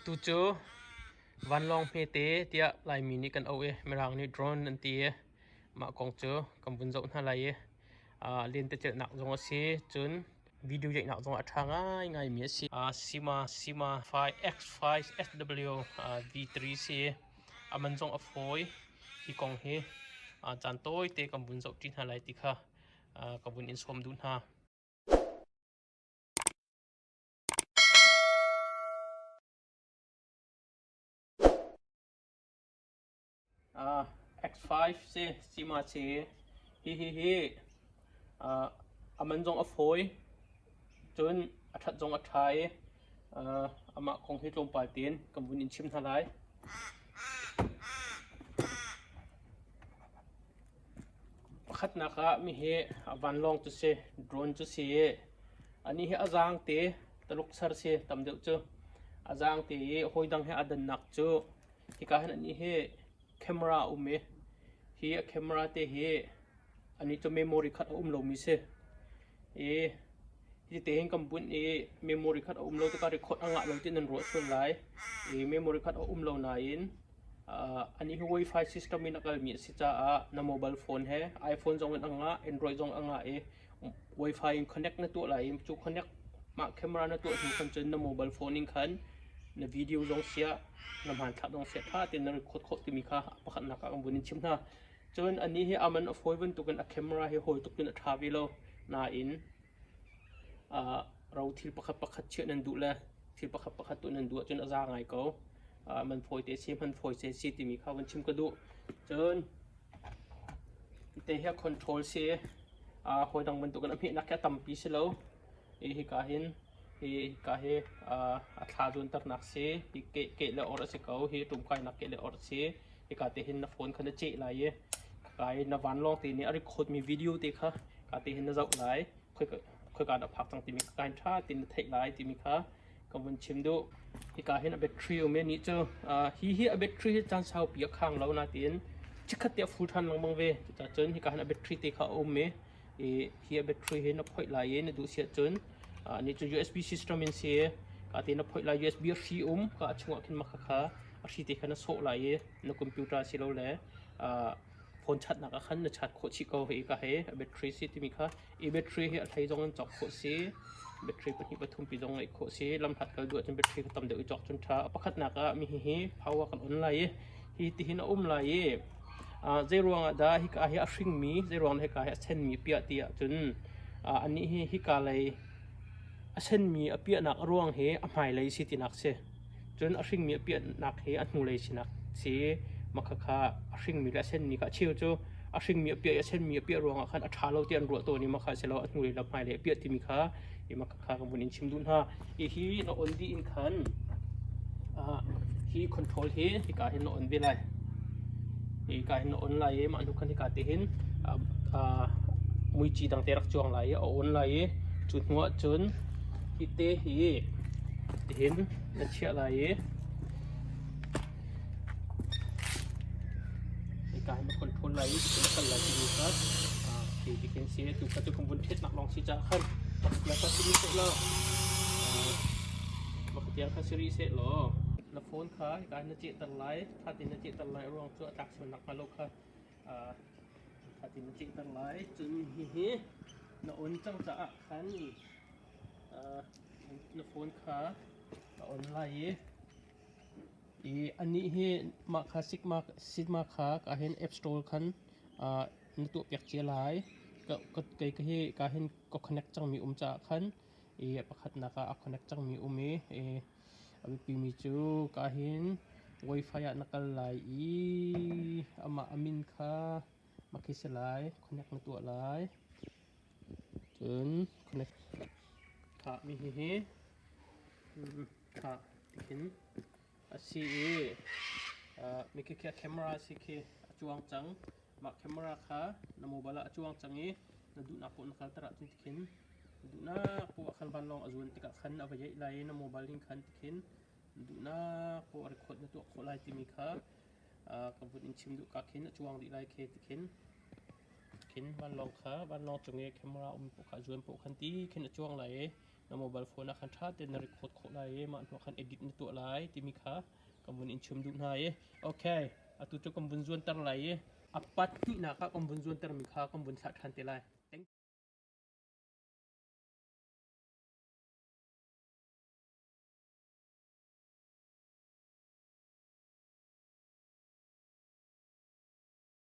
Atu cu vanlawng hmete tiah Laimi nih kan auh i Mirang nih drone an ti i mah kong cu kan vun zoh hna lai i lentecelhnak zong a si. Cun video yaihnak zong a ṭha ngaingaimi a si. Sima Sima 5X5 SW V3 si. A man zong a fawi. Hi kong hi caan tawite kan vun zoh ṭi hna lai ti kha ka vun in sawm duh hna. X5 si Sima si. Hihi hi a man zong a fawi. Cun a ṭhat zong a ṭha i amah kong hi tlawmpal tein kan vun in chim hna lai. Pakhatnak ah mihi vanlawng cu si, drone cu si i anih hi a zaang te Taluk ser si tam deuh cu. A zaang te i hawidang he aa dannak cu hika hin anih hi camera a um i hi a camera te hi anih cu memory khat a um lomi si. I hi te hin kan bunh i memory khat a um lo tikah record a ngah lo ti nan ruah sual lai. I memory khat a um lo nain Anih hi Wi-Fi system in a kalmi a si caah na mobile phone he iPhone zong in a ngah, Android zong a ngah i Wi-Fi in connect na tuah lai i cu connect mah camera na tuah hnu khan cun na mobile phone in khan na video zong siah na hmanthlak zong siah ṭha tein na record khawh timi kha pakhatnak ah kan vun in chim hna. Cun anih hi a man a fawi bantukin a camera hi hawi tuk in a ṭha ve lo. Nain ro thil pakhat pakhat chiah nan duh le thil pakhat pakhat tuah nan duh ahcun a za ngai ko. Man fawi te si, hman fawi te si timi kha vun chim ka duh. Cun te hi a control si. Hawi dang bantukin a hmehnak hi a tampi si lo. Hi hika hin hi hika hi a thla zuanternak si. Hi keh le or a si ko. Hi ṭumkainak keh le or a si. Hika te hin na phone kha na ceh lai i ka i na vanlawng te nih a record mi video te kha ka te hin na zoh lai. Khoika dah phak cang timi kha kain ṭha tein na theih lai timi kha ka vun chim duh. Hika hin a battery um i nih cu hi hi a battery hi caan saupi a khang lo nain chikkhat te a full ṭhan lengmang ve. Cucaah cun hika hin a battery te kha a um i hi a battery hi na phoih lai i na duh si ahcun nih cu USB system in si ka te na phoih lai. USB a hri um ka chungah khin mah kha a hri te kha na sawh lai i na computer silole phone chatnak ah khan na chat khawh chih ko. Hi ka he a battery si timi kha i battery hi a hlei zong in cawk khawh si. Battery pahnih pathum pi zong ngeih khawh si. Lamhlat kal duh ahcun battery kha tam deuh i cawk cun ṭha. Pakhatnak ah mi hihi power kan on lai i hi tihin a um lai i zei ruangah dah hika hi a hringmi, zei ruangah hika hi a senmi piah ti ahcun anih hi hika lei a senmi a piahnak a ruang hi a hmailei si tinak si. Cun a hringmi a piahnak hi a hnulei sinak si. Mah khakha a hringmi le a senmi kha a cheu cu a hringmi a piah i a senmi a piah ruangah khan a ṭha lo ti an ruah tawn i mah kha a si lo, a hnulei le hmailei a piah timi kha i mah khakha ka vun in chim duh hna. Hihi na on dih in khan hi control hi hika hin na on ve lai. Hika hin na on lai i mah hnu khan hika te hin muici dang te rak cuang lai i a on lai i cu hnu ah cun hi te hi tihin na chiah lai i hika hin na control lai i na kal lai timi kha khi tikhin si. Tu kha cu kan vun ṭhetnak lawng si caah khan pakhat kha si rih seh law pakhat tiang kha si rih seh law na phone kha hika hin na cehter lai. Ṭha tein na cehter lai. A ruang cu a tlak sual nakhnga lo kha ṭha tein na cehter lai. Cun hihi na on cang caah khan na phone kha a on lai i anih hi mah kha Sigma kha ka hin App Store khan na tuahpiak cia lai. Kei ka hi ka hin ka connect cangmi um caah khan i pakhatnak ah a connect cangmi um i a biapimi cu ka hin Wi-Fi ah na kal lai i amah a min kha mah khi si lai. Connect na tuah lai. Cun connect khah mi hihi khah tikhin a si i mi khi khi a camera a si khi a cuang cang. Mah camera kha na mobile ah a cuang cang i na duhnak poah na kalter ahcun tikhin na duhnak poah khan vanlawng a zuan tikah khan a va yeih lai i na mobile in khan tikhin na duhnak poah record na tuah khawh lai timi kha ka vun in chim duh ka khin a cuang dih lai khi tikhin. Khin vanlawng kha vanlawng cung i camera um poh kha a zuan poh khan ti khin a cuang lai i. Na mobile phone ah khan ṭha tein na record khawh lai i mah hnu ah khan edit na tuah lai timi kha kan vun in chim duh hna i okay, atu cu kan vun zuanter lai i a pat hnihnak ah kan vun zuantermi kha kan vun thlah ṭhan te lai. Thank.